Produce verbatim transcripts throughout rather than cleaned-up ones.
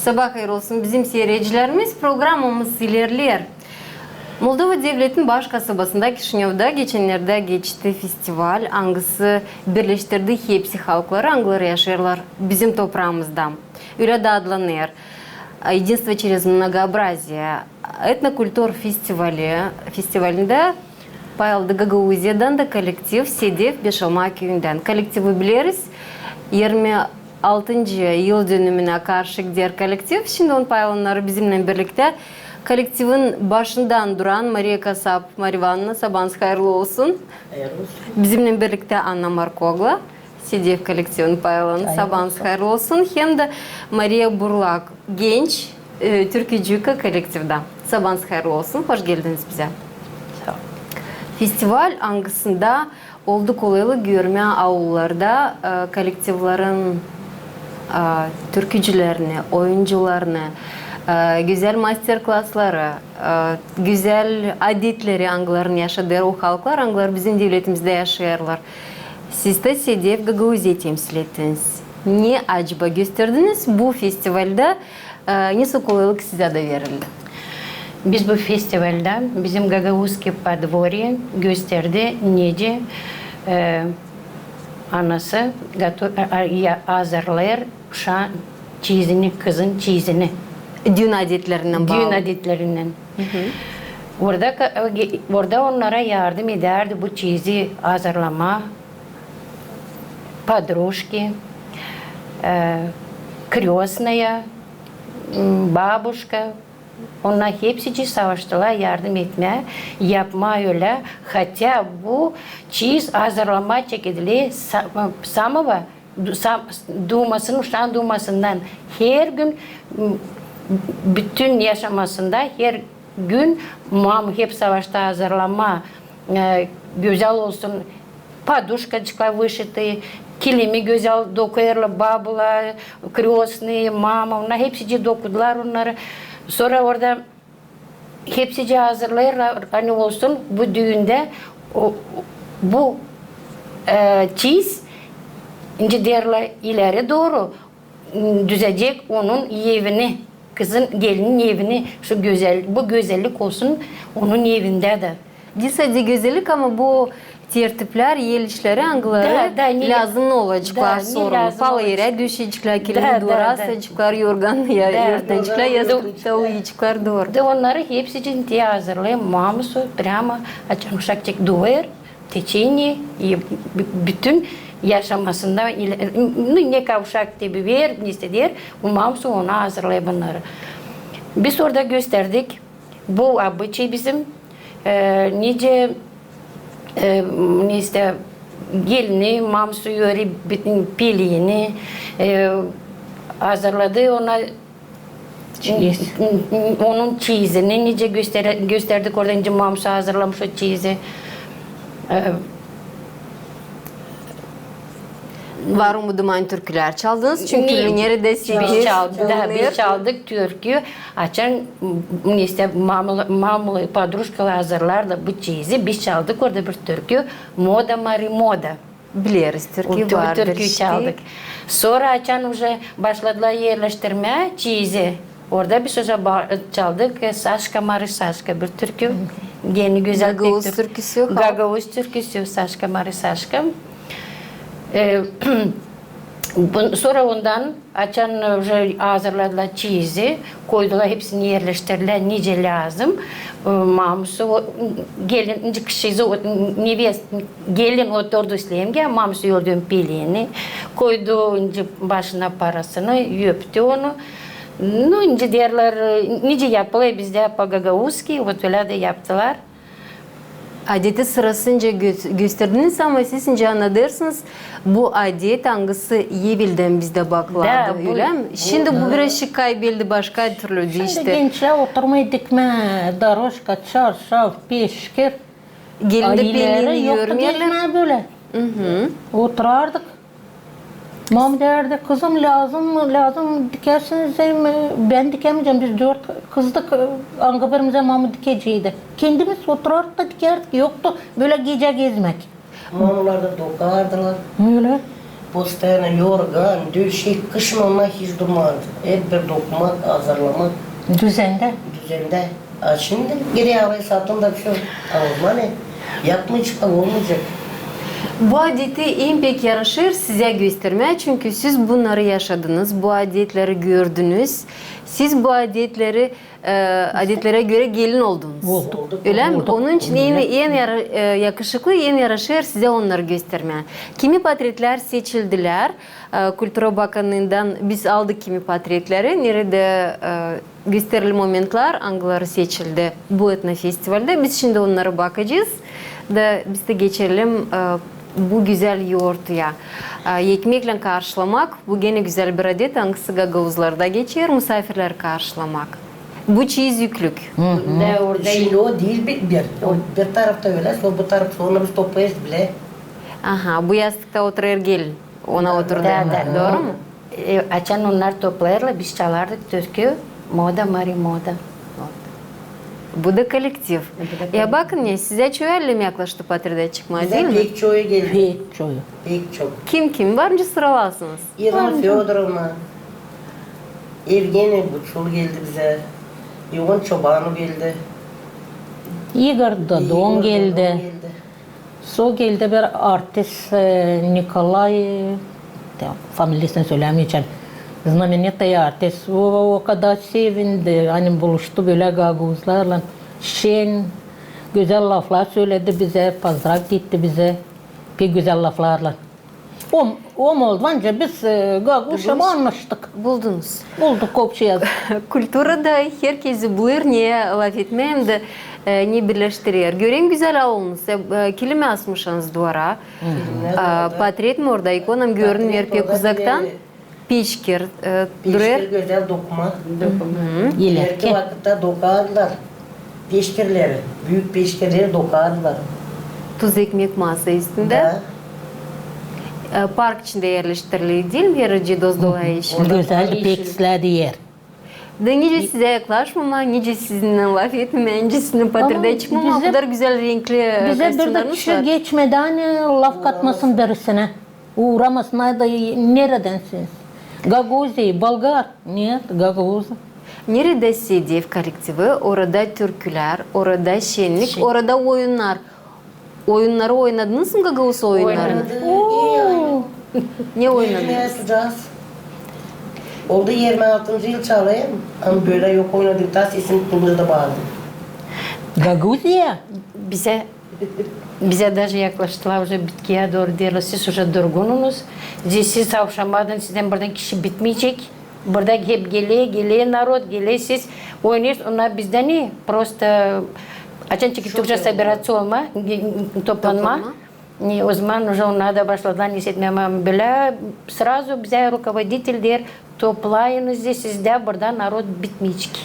Sabaa hayır olsun, bizim siiredicilerimiz, programamız ilerleer. Moldova devletin baş kasabasında, Kişinövda geçennerdä geçti festival, angısı birleştirdi hepsi halkları, angıları yaşêêrlar bizim topraamızda. Ölä dä adlanêr. Единство через многообразие. Etnokultur festivali, festivalindä pay aldı Gagauziyadan da kollektiv Sedev Beşalma küüyündän. Kollektivi bileriz. Irmi altıncı yıldönümünä karşı gider kollektiv. Şindi on pay alannarı bizimnän birliktä. Kollektivin başından duran Mariya Kasap. Mariya İvanovna, sabaanız hayırlı olsun. Hayırlı olsun. Bizimnän birliktä Anna Markogla. Sedev kollektivin pay alanı. Hayırlı olsun. Sabaanız hayırlı olsun. Hem dä Mariya Burlak, genç, e, türkücü kollektivdä. Sabaanız hayırlı olsun. Hoş geldiniz bizä. Saa ol. Festival, angısında oldu kolaylı görmää aullarda, e, kollektivlerin, e, türkücülerini, oyuncularını, e, gözäl master-klasları, e, gözäl adetleri, angılarını yaşadêr o halklar, angıları bizim devletimizdä yaşêêrlar. Siz dä Sedev Gagauziya temsil ettiniz. Ne acaba gösterdiniz bu festivaldä, e, nesoy kolaylık sizä dä verildi? Biz bu festivaldä bizim Гагаузское подворье gösterdi, nicä, e, anası gato-, e, e, ya-, hazırlêêr uşaan çiizini, kızın çiizini. Düün adetlerindän baalı. Düün adetlerindän. Orada ka-, e, ge-, orada onnara yardım edärdi bu çiizi hazırlamaa подружки, e, крёстная, m, бабушка. Onnar hepsicii savaştılar yardım etmää, yapmaa ölä. Хотя bu çiiz hazırlamaa çekediler sa-, самого du-, sa-, duumasın, uşaan duumasından. Her gün, m, bütün yaşamasında her gün mamu hep savaştı hazırlamaa, e, gözäl olsun, подушкочка вышитый, kilimi gözäl dokuyêrlar babular, крёстные, mama, onnar hepsicii dokudular onnarı. Sora orada hepsicii hazırlêêrlar, ani olsun bu düündä, o, bu, e, çiiz, nicä deerlär, ileri dooru, m, düzecek onun evini, kızın, gelinin evini, şu gözäl-, bu gözellik olsun onun evindä dä. Diil sade gözellik, ama bu tertiplär, el işleri, angıları lääzım olaceklar, sorumlu. Pal erä düşeceklär, kilimi duvara asaceklar, yorgan örtüneceklär, yastıkta uyuyaceklar, dooru. Da onnarı hepsicii te hazırlêêr mamusu, прямо açan uşak çek duêr, в течение, и б-, bütün yaşamasında, ну, ne ka uşak te biber, ne isteer, bu mamusu ona hazırlêêr bunnarı. Biz orada gösterdik bu обычай bizim, e, nicä, e, ne isteer, gelini mamusu örer bi-, peleeni, e, hazırladı ona çiiz. Onun çiizini nicä göster-, gösterdik orada, nicä mamusu hazırlamış o çiizi. E, Var umudum, ani türkülär çaldınız, çünkü neredä siz... Biz çaldık, da, biz çaldık türkü. Açan, m, işte, mamular, mamular, подружкалар hazırlardı bu çiizi, biz çaldık orada bir türkü, «Мода, мари, мода». Bileriz, türkü var, türkü çaldık. Sora açan уже başladılar erleştirmää çiizi, orada biz уже ba-, çaldık, e, «Сашка, мари, Сашка», bir türkü. Gagauz türküsü, Gagauz türküsü, «Сашка, мари, Сашка». E, bu, sora ondan açan уже hazırladılar çiizi, koydular, hepsini erleştirdilär nicä lääzım. E, mamusu, o, gelin, nicä kişisi, o, невест-, gelin oturdu slemgä, mamusu ördü peleeni, koydu nicä başına parasını, öptü onu. Ну, nicä deerlär, nicä yapılêr bizdä по-гагаузски, вот ölä dä yaptılar. Adeti sırasınca gö-, gösterdiniz, ama siz nicä annadêrsınız, bu adet, angısı eveldän bizdä bakılardı, ölä mi? Şindi bu biraz kaybeldi, başka türlü diişti. Şindi gençlär oturmêêr dikmää, дорожка, çarşaf, peşkir. Gelin dä peleeni örmeerlär. Oturardık. Mamu deerdi, kızım, lääzım, lääzım dikersin, bän dikemeyecäm, biz dört kızdık, angı birimizä mamu dikeceydi. Kendimiz oturardık da dikerdik, yoktu bölä gecä gezmäk. Mamular da dokardılar. Ölä. Postoyanno yorgan, döşek, kışın onnar hiç durmazdı. Hep bir dokumak, hazırlamak. Düzendä. Düzendä. A şindi girä alêr satın da, всё, a o zaman yapmayacek, olmayacek. Bu adeti en pek yaraşêr sizä göstermää, çünkü siz bunnarı yaşadınız, bu adetleri gördünüz. Siz bu adetleri e, adetlerä görä gelin oldunuz. Olduk. Ölä mi? Olduk. Onun için en, en yara-, e, yakışıklı, en yaraşêr sizä onnarı göstermää. Kimi portretlär seçildilär, e, Kultura bakannıından biz aldık kimi portretleri, neredä, e, gösterili momentlär, angıları seçildi bu etnofestivaldä. Biz şindi onnarı bakacez da biz dä geçelim, e, bu gözäl yortuya. E, ekmeklän karşılamak, bu genä gözäl bir adet, angısı gagauzlarda geçer, musaafirleri karşılamak. Bu çiiz üklük. Hı hı. Da orada şindi o diil bir, bir, o bir tarafta ölä, sora bu tarafta, sora biz toplayêrız bilä. Aha, bu yastıkta oturêr gelin. Ona oturêr. Da, da. Dooru mu? E, açan onnar toplayêrlar, biz çalardık türkü, moda, mari moda. Bu da kollektiv. Bu da kollektiv. Ya bakın ne, sizä çoyu alem yaklaştı portretä çıkmaa, diil mi? Bizä pek çoyu geldi. Pek çoyu. Pek çok. Kim kim? Var nicä sıralasınız? İrina Födorovna, Evgeniy Guçul geldi bizä, İon Çobanov geldi. İgor Dodon geldi. Sora geldi bir artist, e, Nikolay, ya, familiyasını sölämeyecäm. Знаменитой artist. O, o kadar sevindi, ani buluştu bölä gagauzlarlan. Şen, gözäl laflar söledi bizä, pozdrav etti bizi. Pek gözäl laflarlan. O, o moldovanca biz, e, gagauzça annaştık. Buldunuz. Bulduk общий язык. Kulturada herkezi bulêr ne lafetmää hem dä, e, ne birleştirer. Görerim, gözäl aulunuz, e, e, kilim asmışsınız duvara. E, portret mi orada, ikona mı görünmeer pek uzaktan? Peşkir, e, durêr. Peşkir gözäl dokuma. Dokuma. Erki vakıtta dokardılar. Peşkirleri, büük peşkirleri dokardılar. Tuz ekmek masa üstündä. Da. E, park içindä erleştirildi, diil mi, herliim, dost dolayı için? Gözäl, pek islää yer. Da nicä sizä yaklaşmamaa, nicä sizinnän lafetmemää, nicä sizinnän portretä çıkmamaa, o kadar gözäl renkli, e, kostümleriniz var. Bizä bir dä kişi geçmedi, ani laf katmasın birisinä. Uuramasın, ani neredänsiniz? Gagauzii, bolgar? Нет, gagauzı. Neredä Sedev kollektivi, orada türkülär, orada şennik, orada oyunnar. Oyunnarı oynadınız mı, gagauz oyunnarını? Oynadık. Ne oynadınız? Oldu irmi altıncı yıl çalêrım, ama bölä yok oynadık, taa sesim kırıldı, baadım. Gagauzia? Bizä Bizä даже yaklaştılar уже bitkiyä dooru, deerlär, siz уже durgununuz. Siz, siz savşamadınız, sizdän buradan kişi bitmeyecek. Burada hep geler, geler narod, geler, siz oynêêrsınız, onnar bizdän ii, просто açan çıkıp türkçä собираться olmaa, toplanmaa. Toplanmaa. O zaman уже onnar da başladılar ne hissetmää, ama bölä сразу bizä руководитель deer, toplayınız, sizdä burada narod bitmeyecek.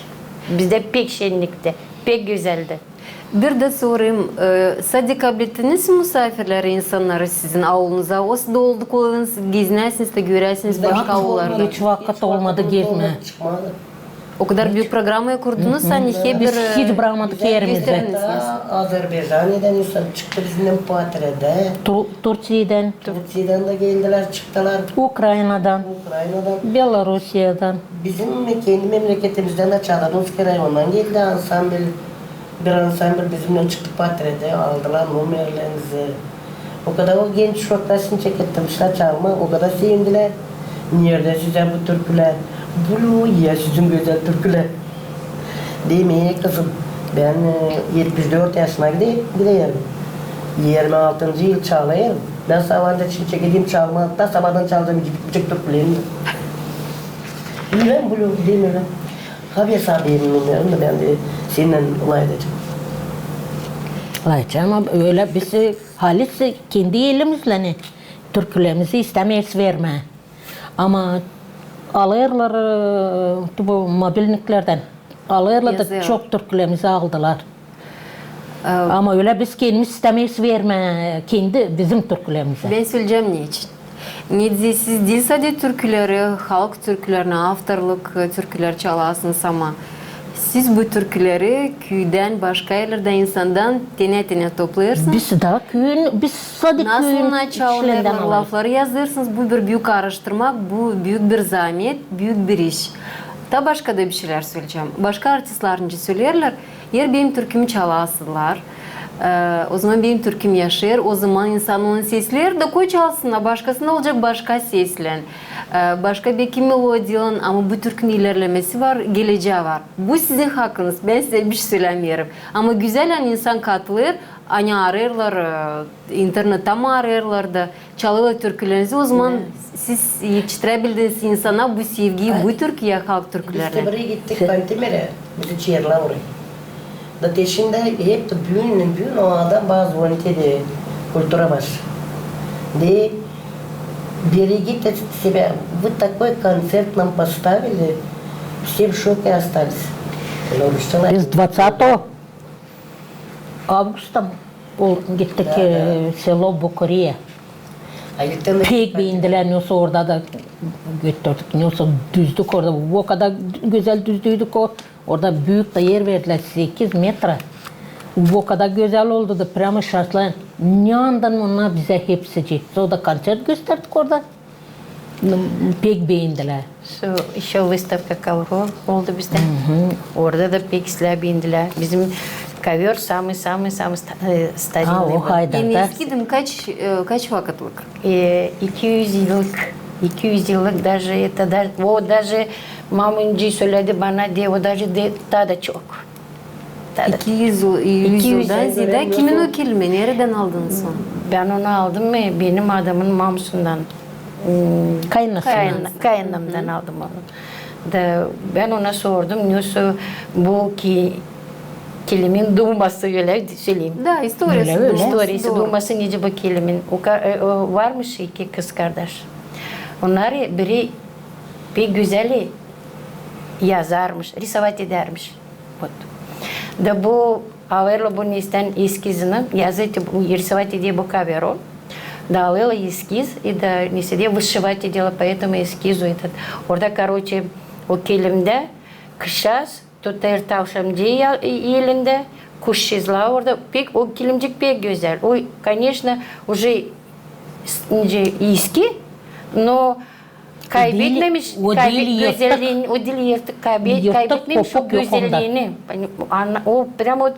Bizdä pek şennikti, pek gözäldi. Bir dä sorayım, e, sade kablettiniz mi musaafirleri, insannarı sizin aulunuza? Osa da oldu kolayınız, gezinäsiniz dä göräsiniz başka aullarda? Hiç vakıt olmadı gezmää. O kadar büük programayı kurdunuz, ani hep bir, e, gösterdiniz. Biz hiç brakmadık erimizi. Azerbaycandan insan çıktı bizimnän portretä. Tur-, Türkiyedän. Türkiyedän dä geldilär, çıktılar. Ukraynadan. Ukraynadan. Belorusiyadan. Bizim kendi memleketimizdän dä, Çadanozki rayonundan geldi ansambl. Bir ansambl bizimnän çıktı portretä, aldılar numerlerimizi. O kadar o genç uşaklar şindi çekettirmişlär çalmaa, o kadar sevindilär. Neredä sizä bu türkülär? Bulu, ya sizin gözäl türkülär. Deerim, e, kızım, bän, e, etmiş dört yaşına gide-, giderim. İrmi altıncı yıl çalêrım. Bän sabaadan şindi çekettim çalmaa, taa sabaadan çalacam, bitmeyecek türkülerim. Bilmäm, Bulu, deerim ölä. Haber sal, deerim, numeranı da bän dä sennän lafedecäm. Lafedecäm, ama ölä biz, e, halis, e, kendi elimizdän, e, türkülerimizi istämeeriz vermää. Ama alêrlar, e, bu mobilniklerdän. Alêrlar da çok türkülerimizi aldılar. E, ama ölä biz kendimiz istämeeriz vermää, e, kendi bizim türkülerimizi. Bän söleyecäm neçin. Neçin siz diil sade türküleri, halk türkülerini, avtorluk, e, türküleri çalasınız, ama Siz bu türküleri küüdän, başka erlerdän insandan tenä-tenä toplêêrsınız. Biz taa küüyün, biz sade küüyün kişilerdän alêrız. Nasıl ona çalınêr, lafları yazêrsınız, bu bir büük aaraştırmak, bu büük bir zaamet, büük bir iş. Taa başka da bir şeylär söleyecäm. Başka artistlar nicä söleerlär, eer benim türkümü çalasınlar, e, ozaman benim türküm yaşêêr, ozaman insan onu sesleer, da koy çalsın, a başkasında olacek başka seslän, e, başka beki melodiyalan, ama bu türkünün ilerlemesi var, gelecää var. Bu sizin hakkınız, bän sizä bir şey sölämeerim. Ama gözäl, ani insan katılêr, ani aarêêrlar, e, internettä mi aarêêrlar da, çalêrlar türkülerinizi, ozaman siz etiştiräbildiniz insana bu sevgiyi, bu türküyä, halk türkülerinä. Biz te biri gittik Kantemirä, bizi çeerlär orayı. Da te şindi hep büün, büün o adam bana zvonit, dedi, kultura başı. Dedi, берегите себя, вы такой концерт нам поставили, все в шоке остались. Biz двадцатого августа gittik, e, selo Bokoriya. Pek beendilär, nesoy orada da götürdük, nesoy düzdük orada. O kadar gözäl düzdüydik o. Orada büük da er verdilär, sekiz metra. O kadar gözäl oldu da, прямо şaşlan. Neredan onnar bizä hepsicii. Sora da koncert gösterdik orada. Pek beendilär. Şu, ещё выставка ковров oldu bizdä. Orada da pek islää beendilär. Bizim ковёр самый, самый, самый ста-, e, старинный. Ha, o haydar. En eski deyni kaç, e, kaç vakıtlık? E, iki üz yıllık. İki üz yıllık, даже это, да, o даже, mama nicä söledi bana, dedi, o даже, dedi, taa da çok. İki üz yıl, iki üz yıldan ziyadä. Kimin o kilimi? Neredän aldınız onu? Bän onu aldım, e, benim adamın mamusundan. Kayınanasından. Kayın-, kayınanamdan aldım onu. Da bän ona sordum, nesoy bu ki-, kilimin duuması, ölä söleyim. Da, istoriyası, ölä, ölä. Duuması, istoriyası, duuması, nicä bu kilimin. O ka-, e, o varmış iki kızkardaş. Onnar biri pek gözäl yazarmış, рисовать edärmiş. Вот. Da bu alêrlar bu neredän eskizini, yazêr, bu, рисовать eder bu ковёру. Da alêrlar eskiz, i da neredä вышивать ederlär по этому эскизу этот. Orada, короче, o kilimdä kızçaaz tutêr tavşancıı elindä, kuş çizilä orada. Pek, o kilimcik pek gözäl. O, конечно, уже s-, nicä, eski, но kaybetmemiş, o diil yırtık, gözellini, o diil yırtık, kaybe-, kaybetmemiş o gözellini. O прямо вот,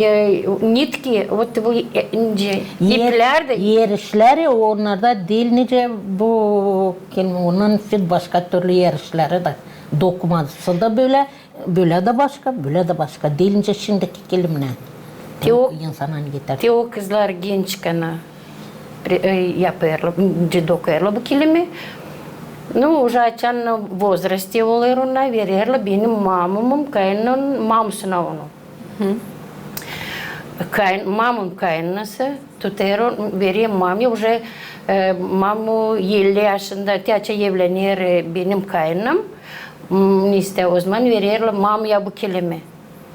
e, нитки, вот bu, e, nicä, iplär dä. Er işleri onnarda diil, nicä bu kilim, ondan pek başka türlü er işleri dä. Dokuması da bölä, bölä dä başka, bölä dä başka. Diil nicä şindiki kilimnän. Te o, insanan getirdi. Te o kızlar gençkana yapêrlar, dokuyêrlar bu kilimi. Ну, уже açan возрасте olêr, ona vererlär benim mamamın kayınanamın mamusuna onu. Kayın-, mamamın kayınanası tutêr, verer mamaya, уже, e, mama elli yaşında, te açan evlener, e, benim kayınanam. Neredä, ozaman vererlär mamaya bu kilimi.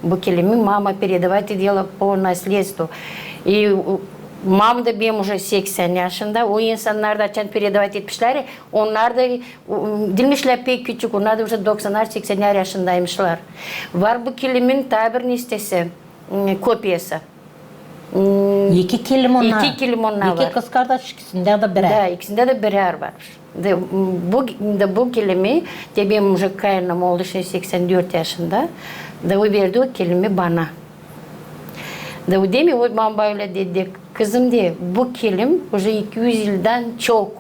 Bu kilimi mama передавать ederlär по наследству. I, e, mama da benim уже seksän yaşında. O insannar da açan передавать etmişlär, onnar da, e, diilmişlär pek küçük, onnar da уже doksannar, seksennär yaşındaymışlar. Var bu kilimin taa bir neredäsä, m, kopiyası. M, iki kilim onnar. İki kilim onnar var. İki kızkardaş, ikisindä dä birär. Da, ikisindä dä birär var. Da, m, bu, da bu kilimi, te benim уже kayınanam oldu şindi seksän dört yaşında. Da o verdi o kilimi bana. Da o deer mi, o mama ölä dedi, kızım, dedi, bu kilim уже iki üz yıldan çok.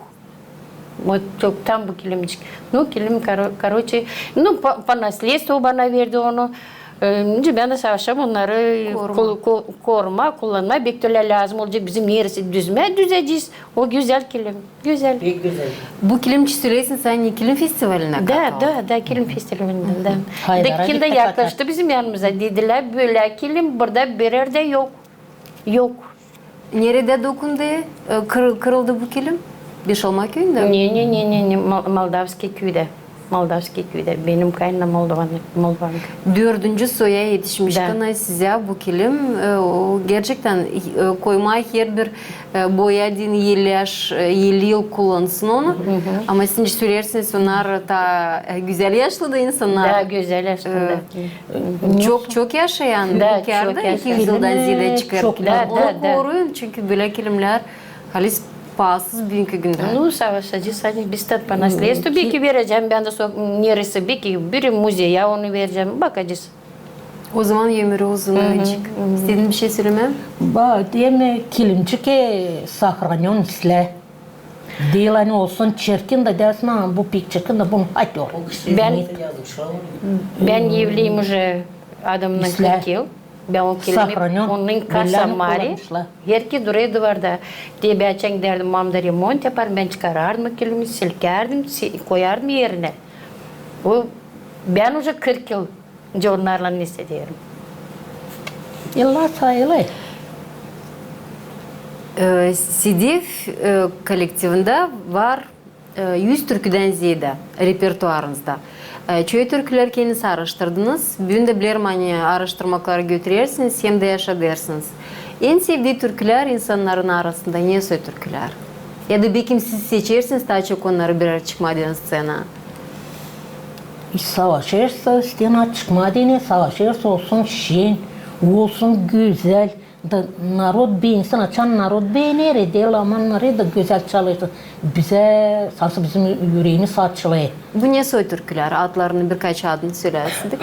Вот, çok, tam bu kilimcik. Ну, kilim, коро-, короче, ну, по, по наследству bana verdi onu. E, nicä bän dä savaşêrım onnarı ko-, ko-, korumaa, kullanmaa, beki te ölä lääzım olacek bizim neresi düzmää, düzecez. O gözäl kilim, gözäl. Pek gözäl. Bu kilim çisilsin sän kilim festivalinä katıldı. Da, da, da, kilim festivalinä, da. Da kim dä yaklaştı bizim yanımıza, dedilär, bölä kilim burada bir erdä yok. Yok. Neredä dokundu, e, kır-, kırıldı bu kilim? Beşalma küüyündä? Ne, ne, ne, ne, ne, Mol-, Moldavskiy küüdä. Moldavskiy küüdä. Benim kaynanam Moldovan, Moldovan. Dördüncü soya etişmiş. Da. Kana sizä bu kilim, e, o gerçektän, e, koymaa herbir, e, boya deyni elli yaş, e, elli yıl kullansın onu. Ama siz söleyärsiniz, onnar taa, e, gözäl yaşlı da insannar. Da, gözäl yaşlı da. E, çok, çok yaşayan, da, iki yüz yıldan zeedä çıkar. Da, da, da. Onu koruyun, çünkü bölä kilimnär halis paasız büünkü gündä. Nu, savaşacez, ani biz tat po nasledstvu beki verecäm, bän dä so-, neresä beki bir muzeyä onu verecäm, bakacez. O zaman ömüri uzun olacek. İstedin bir şey sölemää? Ba, deyim, kilimcik, e, sahranyon islää. Diil, ani olsun çirkin da, dersin, a, bu pek çirkin da, bunu at. Bän, bän evliyim uje adamnan kırk yıl. Bän o kilimi, onnan kasa mari. Herkez durêrdı duvarda. Te bän açan giderdim, mama da remont yapardı, bän çıkarardım o kilimi, silkärdim, si-, koyardım erinä. O, bän uje kırk yıl onnarlan ne hissederim. İlla sayılı. E, Sedef, e, kollektivindä var, e, üz türküdän zeedä repertuarınızda. E, çoyu türkülär kendiniz aaraştırdınız. Büün dä bilerim, ani aaraştırmakları götürersiniz hem dä yaşadêrsınız. En sevdii türkülär insannarın arasında ne soy türkülär? Ya da beki siz seçersiniz taa çok onnarı, birär çıkmaa deyni sţenaya? Savaşêrız sţenaya çıkmaa deyni, savaşêrız, olsun şen, olsun gözäl. Da narod beensin, açan narod beener, e, deyni, aman, narod da gözäl çalêr. Bizä, sanki bizim üreemiz açılêr. Bu ne soy türkülär? Adlarını, birkaç adını sölärsiniz.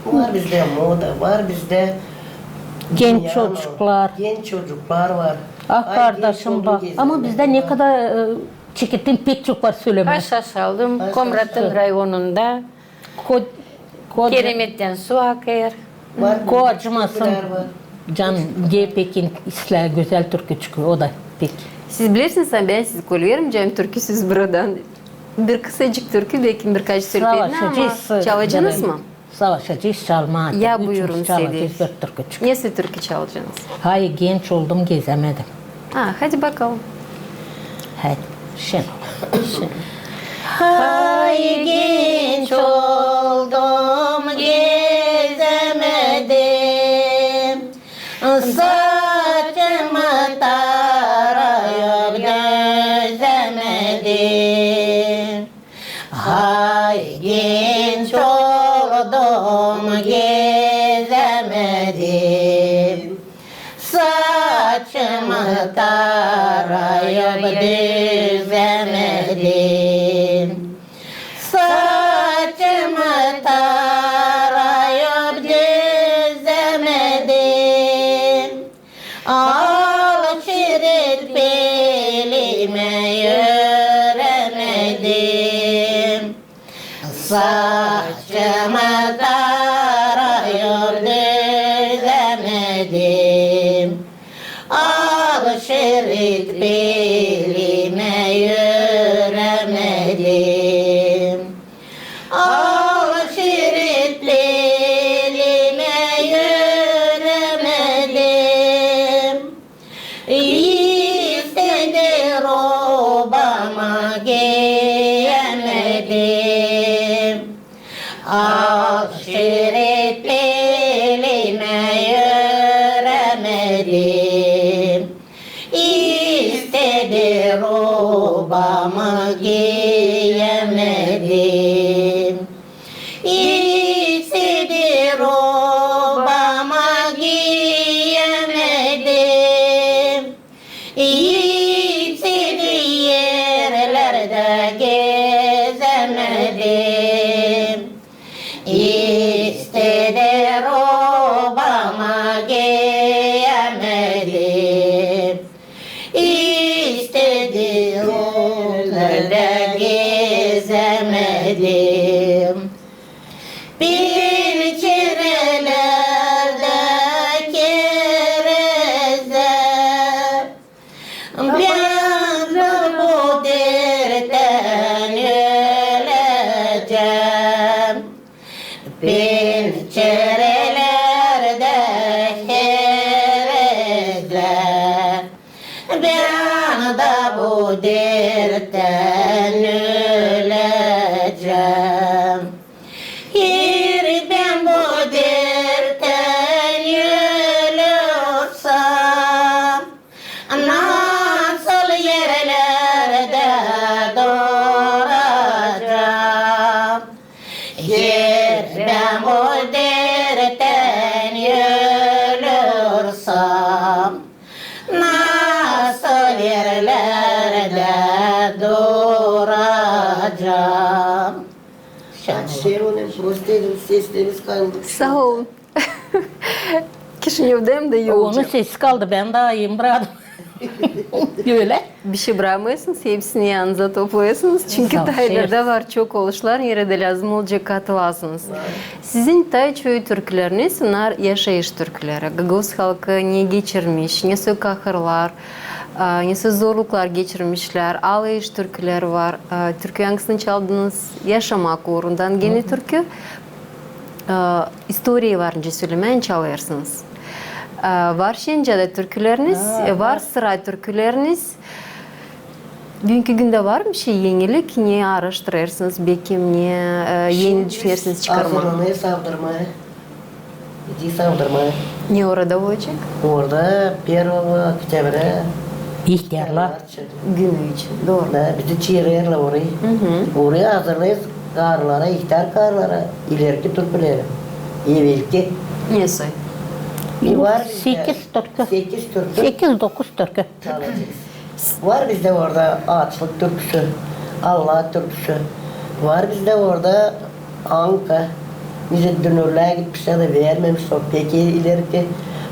Var bizdä moda, var bizdä genç çocuklar. Genç çocuklar var. Ah, kardaşım, bak. Ama bizdä ne kadar, e, çeketim pek çok var sölemää. Aşağı Saldım, Komratın rayonunda. Ko-, ko-, Keremettän su akêr. Ko acımasın. Can, de pek islää gözäl türküçik, o da pek. Siz bilersiniz, ani bän sizi kolüyerim, can türküsüz buradan. Bir kısacık türkü, beki birkaç söleyim, ama çalacınız mı? Savaşacez çalmaa. Ya, buyurun, Sedef. Ne türkü çalacınız? Hay, genç oldum, gezemedim. A, hadi bakalım. Hadi, şen. Hay, genç oldum, gezemedim. Saçımı tarayıp düzemedim. Hay, genç oldum, gezemedim. Saçımı tarayıp düzemedim. Saçımı tarayıp düzemedim. Al şerit belimä, yöremedim. Saçımı tarayıp düzemedim. Al şerit belimä, yöremedim. Al şerit belimä, yöremedim. İstedin robamı, geyemedim. Al şerit belimä, yöremedim. İstedin robamı, geyemedim. İstedin robamı, geyemedim. İstedin erlerdä gezemedim. İstedin robamı, geyemedim. İstedin erlerdä gezemedim. Pençerelerdä kerezä. Bän dä bu derttän ölecäm. Pençerelerdä kerezä. Bän dä bu derttän ölecäm. Eer bän bu dertän ölürsem, nasıl erlerdä duracam? Eer bän bu dertän ölürsem, nasıl erlerdä duracam? Şanslı olun, prosto seslerimiz kaldı. Saa olun. Kişinevdä dä iyi olacek. Onun sesi kaldı, bän dä iyiyim, bradım. Ölä. Bişey brakmêêrsınız, hepsini yanınıza toplêêrsınız. Çünkü Taylandda var çok oluşlar, neredä lääzım olacek, katılêrsınız. Sizin Tay çoyu türküleriniz, onnar yaşayış türküleri. Gagauz halkı ne geçirmiş, nesoy kahırlar, a, nesoy zorluklar geçirmişlär, alayış türküleri var. A, türkü, angısını çaldınız, yaşamak uurundan genä türkü. A, istoriya var, nicä sölemää, çalêrsınız. A, var şindicä dä türküleriniz, e, var sıra türküleriniz. Büünkü gündä var mı şey, enilik, ne aaraştırêrsınız, bekim, ne, e, eni düşünersiniz çıkarmaa? Hazırlanêr savdırmaa. Gidecez savdırmaa. Ne orada olacek? Orada первого октября. İhtärlar. Gün için, dooru. Da bizi çaarêrlar orayı. Orayı hazırlêêrız karılara, ihtär karılara, ilerki türküleri. Evelki. Nesoy? E, var bizdä sekiz türkü. Sekiz türkü. Sekiz, dokuz türkü. Çalacez. Var bizdä orada açlık türküsü, Allah türküsü. Var bizdä orada anka. Nicä dünürlär gitmişlär dä vermemiş, o pek ilerki.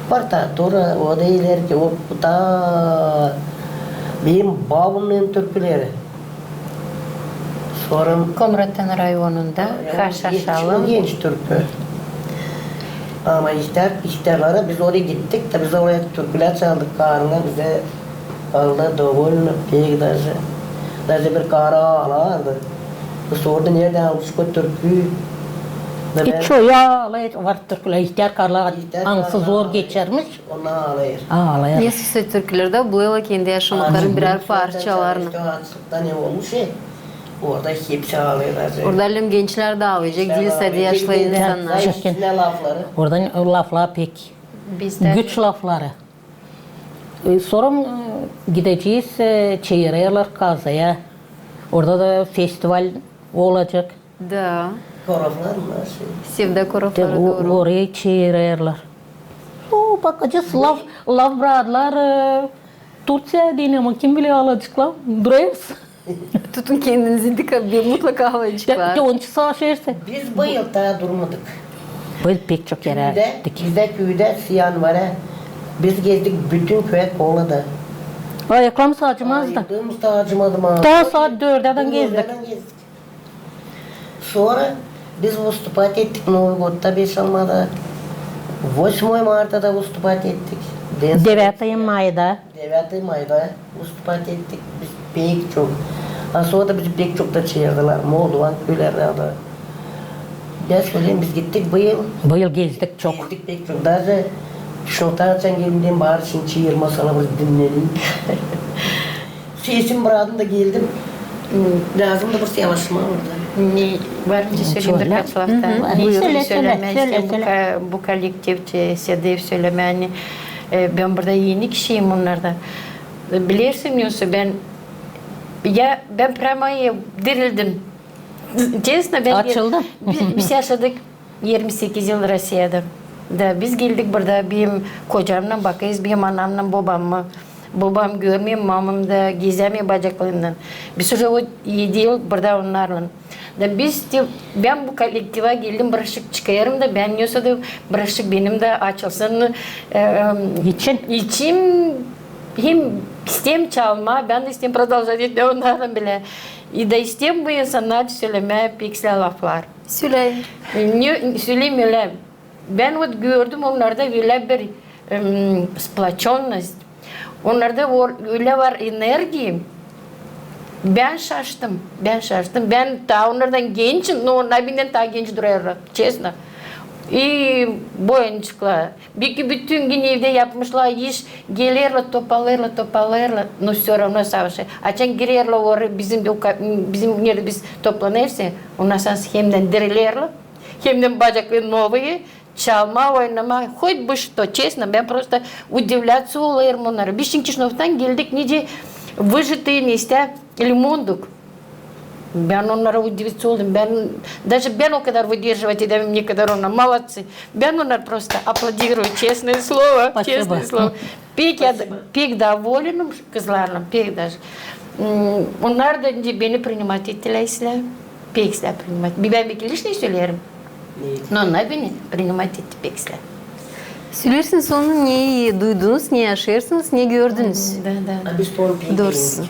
Partitura, o da ilerki. O, bu da benim babamın türküleri. Sora Komratın rayonunda haşhaşalım. Genç türkü. Ama ihtär, ihtärlara biz oraya gittik da biz oraya türkülär çaldık, karılar bizä kaldılar довольны, pek даже. Даже bir karı aalardı. Sordu, neredä almış o türküyü? E, çoyu alay var türkülär, ihtär karılar, angısı zor geçirmiş. Onnar aalayır. Aalayır. Nesoy türkülerdä bulêrlar kendi yaşamaklarının birär parçalarını. İştä açlıktan ne olmuş, e? Orada hepsi aalayır. Orada hem gençlär dä aalayacek, diil sade yaşlı insannar. Oradan laflar pek güç lafları. E, sora, e, gidecez, e, çaarêrlar Kazaya. Orada da festival olacek. Da. Koroflar mı şey? Sevda korofları, dooru. Oraya çaarêrlar. O, bakacez, laf, laf bratlar, e, Turţiya deyni, ama kim biler, alaceklar. Durêrız. Tutun kendinizi, dikkat edin, mutlaka alaceklar. Te, te onça saa şeerse. Biz bu yıl taa durmadık. Bu yıl pek çok erä gittik. Bizdä küüdä Siyan var, e. Biz gezdik bütün küüyä kola da. Ayaklarımız acımadı. Ayaklarımız da acımadı. Taa saat dördädän gezdik. Sora biz выступать ettik Новый годта, beş almada. Восьмое марта da выступать ettik. Девятое майда. Девятое майда выступать ettik. Biz pek çok. A sora da bizi pek çok da çaardılar. Moldovan küülerdä dä. Bän söleyim, biz gittik bu yıl. Bu yıl gezdik çok. Gezdik pek çok. Даже Kişinövdän açan geldim, bari şindi çaarmasalar, biz dinnedin. Sesim bıraktım da geldim. Lääzımdı bir yavaşlamaa orada. Ne, var nicä söleyim birkaç lafta. Ne söleyim, sölemää isteerim bu ka-, bu kollektivçä, Sedev sölemää, ani, e, bän burada eni kişiyim onnardan. E, bilersin, Yunus, bän, ya, bän прямо dirildim. Честно, bän açıldım. Biz, biz yaşadık irmi sekiz yıl Rossiyada. Da biz geldik burada, benim kocamnan bakêrız, benim anamnan bobamı. Bobamı görmeerim, mamamı da gezämeerim bacaklarından. Biz уже o edi yıl burada onnarlan. Da biz te, bän bu kollektiva geldim, birazcık çıkêrım da, bän ne olsa da birazcık benim dä açılsın, e, e, içim. İçim, hem isteerim çalmaa, bän dä isteerim продолжать etmää onnarlan bilä. Da isteerim bu insannar sölemää pek islää laflar. Sölä. Ne, söleyim ölä. Bän вот gördüm onnarda ölä bir, em, сплочённость. Onnarda ölä var energiya. Bän şaştım, bän şaştım. Bän taa onnardan gençim, но onnar bendän taa genç durêrlar, честно. И boyuncuklar. Belki bütün gün evdä yapmışlar iş, gelerlär, topalêrlar, topalêrlar, но всё равно savaşêr. Açan girerlär oraya, bizim, bizim neredä biz toplanêrız, onnar sora hemdän dirilerlär. Hem dä bacaklı novıı, çalmaa, oynamaa, хоть бы что, честно, bän prosto удивляться olêrım onnara. Biz çünkü Kişinövdan geldik, nicä выжатые, neçä limonduk. Bän onnara удивиться oldum. Bän, даже bän o kadar выдерживать edämeerim, ne kadar onnar. Молодцы. Bän onnara prosto аплодирую, честное слово, честное слово. Pek, pek довольным kızlarlan, pek даже. Onnar da beni принимать ettilär islää. Pek islää принимать. Bän beki лишнее söleerim. No onnar beni принимать etti pek islää. Söleersiniz onu, ne duydunuz, ne yaşêêrsınız, ne gördünüz. Da, da, da. Biz onu pek benedik.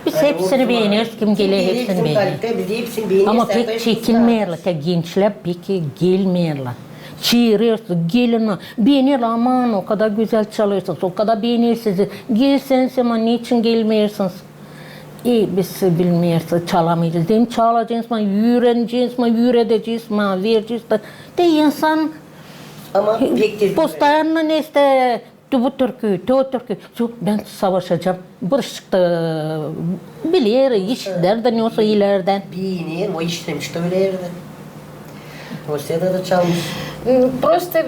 Biz hepsini beeneriz, kim geler, hepsini beeneriz. Ama pek çekinmeerlär, tek gençlär pek gelmeerlär. Çaarêrsın, gelin, beenerlär, aman, o kadar gözäl çalêrsınız, o kadar beeneriz sizi. Gelseniz, ama neçin gelmeersiniz? E, biz bilmeeriz, çalamayacez. Hem çalacenız, hem üüreneceniz, hem üüredeceniz, hem vereceniz da. Te insan постоянно neysä, te bu türkü, te o türkü. Yok, bän savaşacam. Birazcık da biler, işider da ne olsa ilerdän. Beener, o işlemiş de ölä erdi. O sırada da çalmış. Prosto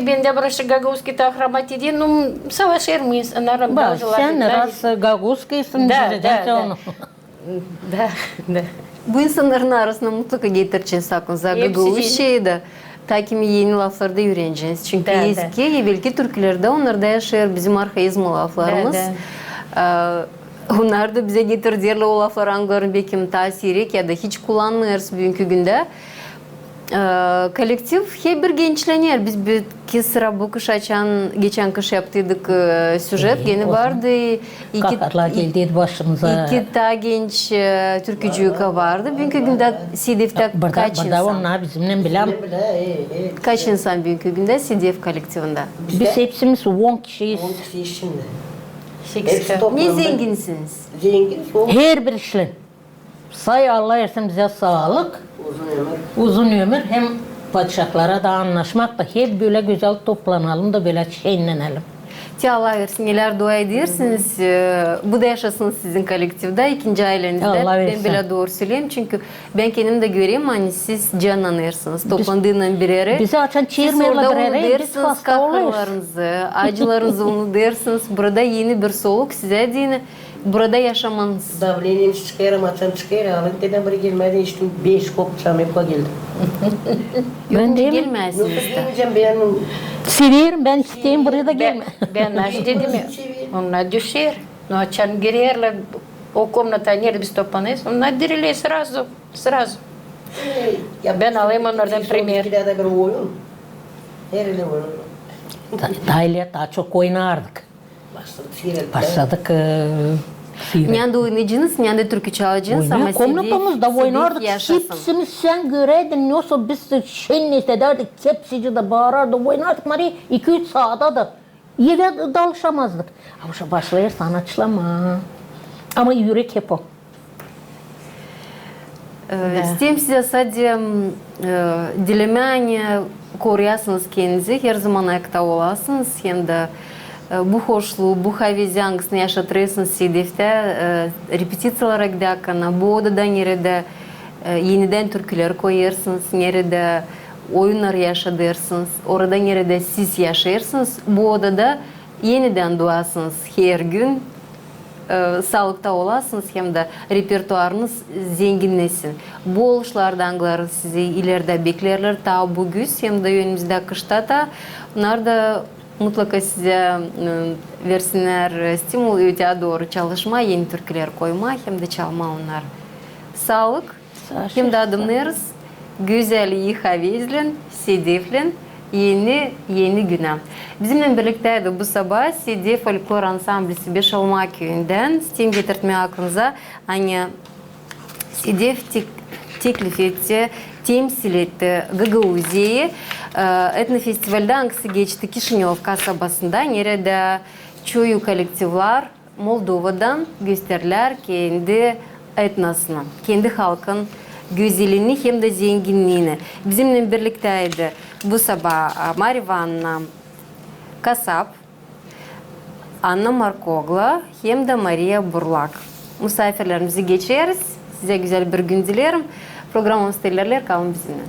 bendä birazcık gagauzskiy taa hromat edi, no savaşêrım insannarlan. Bak, sän раз gagauzskıysın, da, da, onu. Da, da. Bu insannarın arasına mutlaka getireceniz aklınıza gagauzçayı da, ta ki eni lafları da üüreneceniz. Çünkü eski, evelki türkülerdä, onnarda yaşêêr bizim arhaizm laflarımız. Onnar da bizä getirerlär o lafları, angılarını beki taa siirek ya da hiç kullanmêêrız büünkü gündä. Kollektiv hep bir gençlener. Biz bir iki sıra bu kış açan, geçän kış yaptıydık süjet, gene vardı. Kaharlar geldiydi başımıza. İki taa genç türkücü vardı. Büünkü gündä Sedeftä kaç insan? Onnar bizimnän bilä. Kaç insan büünkü gündä Sedef kollektivindä? Biz hepsimiz on kişiyiz. On kişiyiz şindi. Ne zenginsiniz? Herbir işlän. Say, Allah versin bizä saalık, uzun ömür hem padişahlara da annaşmak da, hep bölä gözäl toplanalım da bölä şennenelim. Te Allah versin, nelär dua edersiniz, bu da yaşasın sizin kollektivdä, ikinci aylenizdä. Bän bölä dooru söleerim, çünkü bän kendim dä görerim, ani siz cannanêrsınız toplandıynan bir erä. Bizi açan çaarmêêrlar bir erä, biz hasta olêrız. Siz orada unudersiz kahkahalarınızı, acılarınızı unudersiz. Burada eni bir soluk sizä deyni. Burada yaşamanız. Davleniye çıkêrım, açan çıkêr, alın dedim, buraya gelmedin, içtim beş kop çamepka geldim. Yok, gelmezsiniz. Yok, gelmeyecem bän. Severim bän, isteerim buraya da gelmää. Bän nasıl dedim ya, onnar düşer. No açan girerlär o komnata, neredä biz toplanêrız, onnar diriler сразу, сразу. Bän alayım onnardan primer. Taa ileri taa çok oynardık. Başladık. Neredä oynayacenız, neredä türkü çalacenız, ama komnatamızda oynardık. Hepsimiz, sän göräydin, ne olsa biz şennesedärdik, hepsicii dä baarardı, oynardık, Mariya, iki-üç saata da. Evä dalışamazdık. Ama şu başlêêr sanatçılar, ama ürek hep o. İsteerim sizä sade dilemää, ani koruyasınız kendinizi, herzaman ayakta olasınız, hem dä bu hoşluu, bu havezi, angısını yaşatêrsınız Sedeftä, repetiţiyalara gidärkän, bu odada, neredä enidän türküleri koyêrsınız, neredä oyunnar yaşadêrsınız, orada, neredä siz yaşêêrsınız, bu odada enidän duasınız her gün, saalıkta olasınız, hem dä repertuarınız zenginnesin. Bu oluşlarda, angıları sizi ilerdä bekleerlär, taa bu güz hem dä önümüzdä kışta da, onnar da mutlaka sizä versinnär stimul öteyä dooru çalışmaa, eni türküleri koymaa hem dä çalmaa onnarı. Saalık. Hem dä adımnêêrız gözäl, ii havezlän, Sedeflän eni, eni günä. Bizimnän birlikteydi bu sabaa Sedef folklor ansamblisi Beşalma küüyündän. İsteerim getirtmää aklınıza, ani Sedef teklif etti, temsil etti Gagauziya etnofestivaldä, angısı geçti Kişinöv kasabasında, neredä çoyu kollektivlar Moldovadan gösterlär kendi etnosunu, kendi halkın gözellini hem dä zenginniini. Bizimnän birlikteydi bu sabaa Marivanna Kasap, Anna Markogla hem dä Mariya Burlak. Musaafirlerimizi geçeriz. Sizä gözäl bir gün dileerim. Programamız ilerleer, kalın bizimnän.